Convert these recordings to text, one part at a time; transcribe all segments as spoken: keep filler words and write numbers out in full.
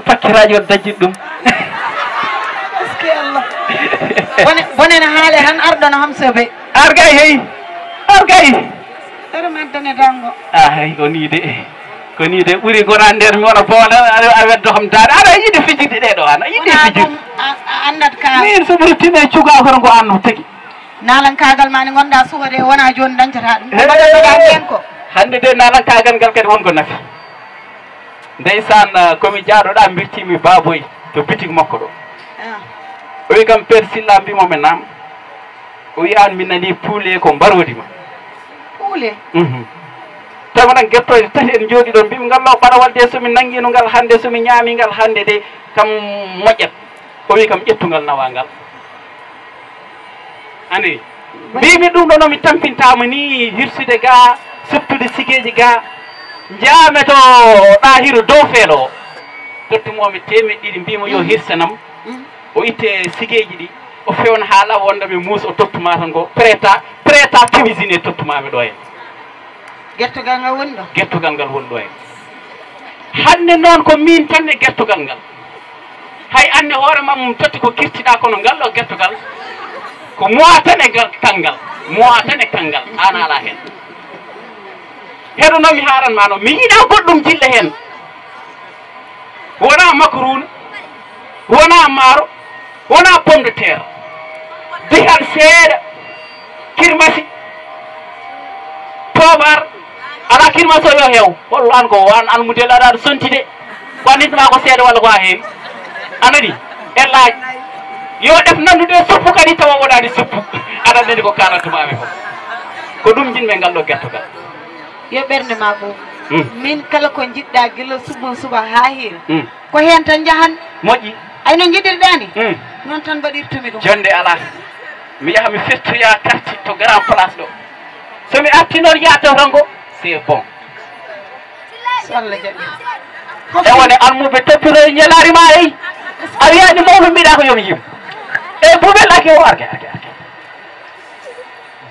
Fakkiraajo on dajjit ɗum. Est-ce que Allah? Bone, bone na haale han arɗo no Hamsa Bey. Argay hey. Argay. Ɗoɗo mi addane dango. Ah, hey, ko nii de. Ko nii de ɓuri gona nder mi wona boola a weddo kam daade. Aɗa yiɗi fijirde ɗe ɗo an. A yiɗi Wona fijirde. Ɗum a a anndat ka. Min so ɓuri time cuga kono ko an no tagi. Naalankaagal ma ne ngonɗa suwade wona jooni dañcata ɗum. Ko mbaɗa mbaɗa nden ko. Hannde de naalankaagal ngal kadi won ko nafi. Ndeysaan, uh, komi jaaɗoɗa mbirtimi Baboy to bitik makko ɗo. Ah, O wi kam Père Sylla mbimo mi naam. O wi an mi nani puule ko mbarodi ma. Puule. Mhm. Tawa nan gettoje tati en jooɗi ɗon mbimi ngal law ɓaɗawal de somi nangino ngal hannde somi ñaami ngal hannde de kam moƴƴat. O wi kam ƴettu ngal nawa ngal. Ani mbimi ɗum ɗo nomi tampintama ni hirsude ga suttude sigeji ga. Jaame to ɗahiru dow feelo o tottumomi temeɗɗe ɗiɗi mbimo yo hirsanam. O itte sigeji ɗi o fewna ha law wonda mi muusa o tottuma tan ko preta preta cuisine tottumami ɗo en. Gertogal ngal woni ɗo. Gertogal ngal woni ɗo en. Hannde noon ko min tan e gertogal ngal. Hay anne hoore mam totti ko kirtiɗa kono ngal ɗo gertogal ko mois tan e ngal kanngal. Mois tan e kanngal an ala heen. Heɗonomi haaranma noon mi yiɗa goɗɗum jilla heen. Wona makaruna, wona maaro, wona pomme de terre. Dihal seeɗa, kirmasi, poobar. Ala kirmasi o yo heew. Hollo an ko an almudel aɗa aɗa sonti de. Ko annitma ko seeɗa walla ko ha heewi? Anani? Ellaji. Yo ɗef nandude suppu kadi tawa wonani suppu. Aɗa nani ko kalantumami ko. Ko ɗum jinmi e ngal ɗo gertogal. Yo ɓernde ma ɓuuɓ. Min kala ko njiɗɗa gila subon suba ha hiira. Ko heen tan njahan. Moƴƴi. Ay no njiɗirɗa ni. Noon tan mbaɗirtumi ɗum. Jonde ala. Mi yaha mi fettoya karti to grand place ɗo. So mi arti noon yahata tan ko c'est bon. So Allah jaɓi. E wone almuɓe toppiro e ñelaari ma ey. A wiyani mawɗo mbiɗa ko yomi yim. E bubel ake o arke arke arke.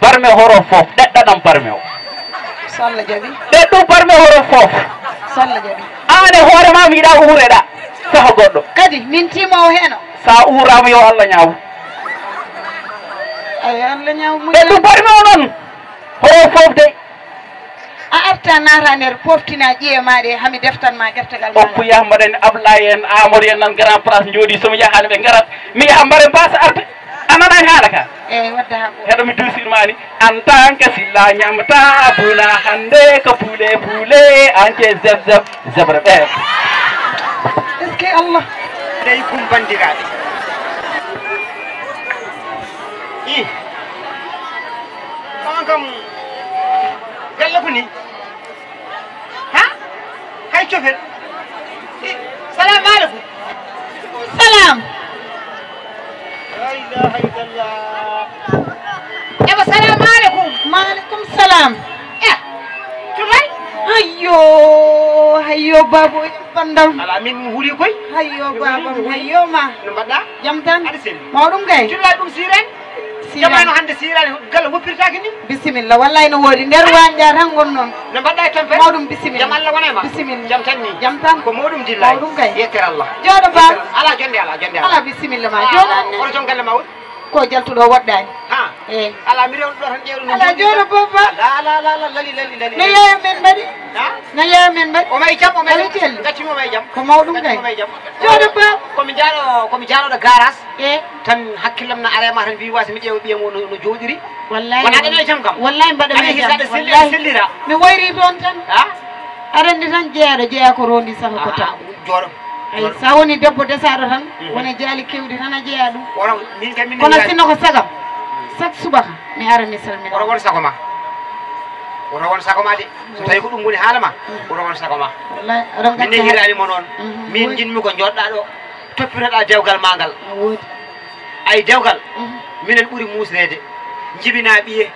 Barme horo fof ɗeɗɗanam barme o. So Allah jaɓi. Ɗeɗɗu barme horo fof. So Allah jaɓi. An e hoore ma mi yiɗa ko uureɗa. Saha goɗɗo. Kadi min timowo heno. Sa uurama yo Allah ñaaw. Ay Allah ñaaw mu. Ɗeɗɗu barme o noon. Horo fof de. A arta naata nder poftina ƴiye ma ɗe hami deftan ma gertegal ma. Okku yah mbaɗen Ablaye en Amadou en nan grand place jooɗi somi yahani ɓe garat mi yaha mbare mbasa arde. A nanani haala ka? Eyyi wadde ha ɓooyi. Heɗo mi dusirmani en tant que Sylla ñamta buna hande ko puule puule ance zeb zeb zebre ɓe. Est-ce que Allah? Dey kumbandiraɓe i on kam galle ko ni. Ha? Hay cofel. Salamu aleykum. Salam. La ilaha illallah. Eba salamu aleykum. Maaleykum salam. Eh. Tulay. Hayyo, hayyo babo en bandam. Ala min huli koy. Hayyo babam, hayyo ma. No mbaɗɗa? Jam tan. Aɗa selli. Mawɗum kay. Tulay ɗum siren. Siira. Jamanu hannde siirani galle woppirtaake ni. Bisimilla, wallay no woodi nder wanja tan ngonnon. No mbaɗɗa e tampere? Mawɗum bisimilla. Jam Allah wona e ma. Bisimilla. Jam tan ni. Jam tan. Ko mawɗum dillahi. Mawɗum kay. Yettere Allah. Jooɗo ba. Ala jonde ala jonde Ala ala. Bisimilla ma jooɗan ni. Oto joom galle ma woni. Ko jaltuɗo woɗɗani. Ha. Eyi. Ala mi rewno ɗo tan ƴeewno. Ala jooɗo baba. La la la la lali lali lali. No yeeya men mbaɗi. Ha? No yeeya men mbaɗi. O may jam o may Ala jam. celli. Gacci mo may jam. Ko mawɗum kay. May jam. Jooɗo ba. Ko mi jaano ko mi jaanoɗo garage. E. Tan hakkillam na arema tan mbi wasi mi ƴeewa ɓiyam o no no jooɗiri. Wallahi. Wona ɗen e jam kam. Wallahi mbaɗa Aɗa men hisa jam. aɗa selli Wallahi. Sellira. Mi wayri toon tan. Ha? Aɗa anndi tan jeyaɗo jeya ko rondi saha ko taw. Jooɗo. Ay sa woni debbo desaɗo tan wona jaali kewɗi tan a jeya ɗum. Wona min kam min. Kono sinno ko sagam sak subaka mi ara mi salmina. Woto won sago ma. Woto won sago ma de. So tawi ko ɗum woni haala ma. Woto won sago ma. Wallahi oɗon Min gacca ne hirani mo noon. Min jinmi ko joɗɗa ɗo. Toppitoɗa dewgal ma ngal. No woodi. Ay dewgal. Minen ɓuri musnede. Jibina ɓiye.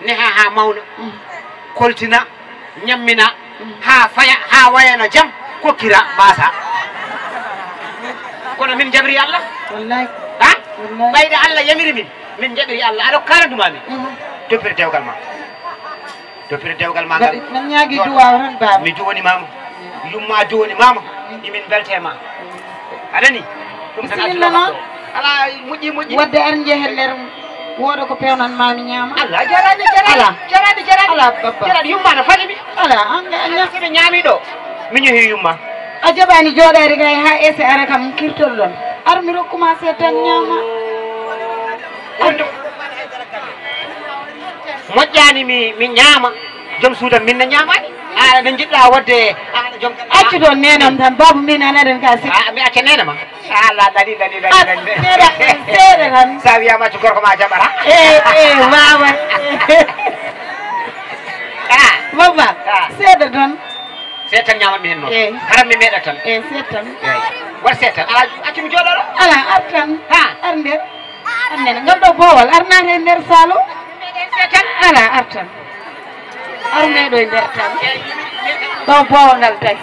Neha ha mawna. Koltina. Ñammina. Ha faya ha wayana jam. Kokkira mbasa. Kono min jabri Allah. Wallahi. Ha? Wallahi. Ɓayde Allah yamiri min. Min jaɓiri Allah aɗa ko kalanduma min. Toppir dewgal ma. Toppir dewgal ma ngal. Mbaɗi nan ñaagi duwa o tan baba. Mi duwani mama. Yumma duwani mama. Imin beltema. A nani? Ɗum tan. Bisimilla aduna noon. Ala, moƴƴi, moƴƴi. Wadde ar njehen nder, wooda ko pewnan mami ñaama. Allah, jarani, jarani. Ala. Jarani, jarani. Ala, babba. Jarani, yumma no fali mi. Ala, an ga, an ga. Siɓe ñaami ɗo. Mi ñohi yumma. A jaɓani jooɗaade kay haa ese ara kam kirtorɗon. Ar mi rokkuma seetan ñaama. Moƴƴani mi, mi ñaama. Joom suudam min ne ñaamani. Aɗa no njiɗɗa wadde, aɗa joom. Accu ɗon nenam tan, babu min an aɗen ka sikki. Ah, mi acca nenama. Ala, dadi, dadi, dadi, dadi. Seeɗa, seeɗa tan. Sa wiyama accu gorko ma jaɓata. Eh, eh, wawa. Ah. Baba, ah, seeɗa tan. Seeɗa tan ñamat mi hen noon. Eh. Haram mi meeɗa tan. Eh, seeɗa tan. Eh. Waɗ seeɗa tan. Ala, accu mi jooɗoɗo. Ala, ar tan. Ha. Ar nder. Ar nder. Ngal ɗo boowal, ar naata e nder salo. Seeɗa tan. Ala, ar tan. Ar meeɗo e nder tan. Ɗo boowal ngal tawi.